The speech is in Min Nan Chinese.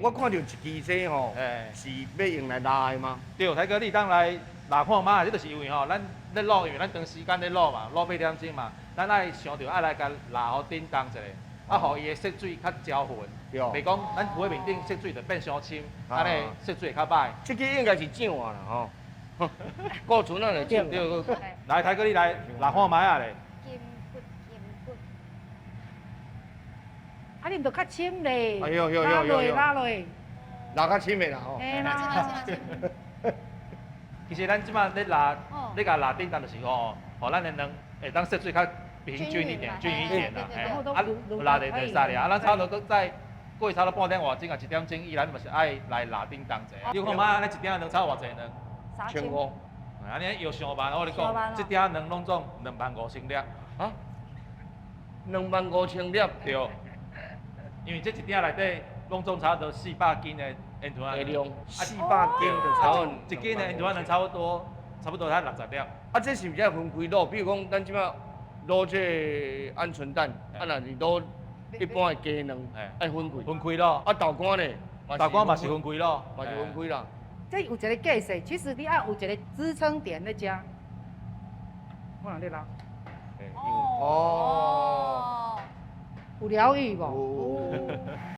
我看著一支這吼，是欲用來抐的嗎？對，邰哥，你當來抐看覓，這就是因為吼，咱咧滷，因為咱長時間咧滷嘛，滷8點鐘嘛，咱愛想著愛來共抐予振動一下，啊，予伊的色水較交勻。袂講咱浮喺面頂色水就變傷深，按呢色水會較歹。這支應該是醬啊啦吼，顧存仔來醬。對，來，邰哥你來抐看覓仔咧。金骨金骨。啊，你毋著較深咧，哎呦呦呦呦呦拉落抐較深的啦吼。嘿啦。其實咱這擺咧抐，咧共抐振動就是吼，予咱的卵會當色水較平均一點，均勻一點啦。嘿，啊，抐咧就會使咧。啊，咱差不多閣再過差不多半點外鐘啊，1點鐘以咱嘛是愛來抐振動者。你看覓，咱一鼎卵炒偌濟卵？ 1500。按呢藥上萬，我跟你講，這鼎卵攏總25,000粒。啊？25,000粒？對。因為這一鼎內底攏總差不多400斤的煙腸仔量，400斤就差不多。1斤的煙腸仔卵差不多，差不多才60粒。啊，這是毋是愛分開滷？比如講，咱這擺滷這鵪鶉蛋，啊，若是滷一般的雞卵，愛分開。分開滷。啊，豆乾咧？豆乾嘛是分開滷。嘛是分開啦。這有一个計勢，其實你愛有一個支撐點咧遮。我來你拉。哦。有療癒無？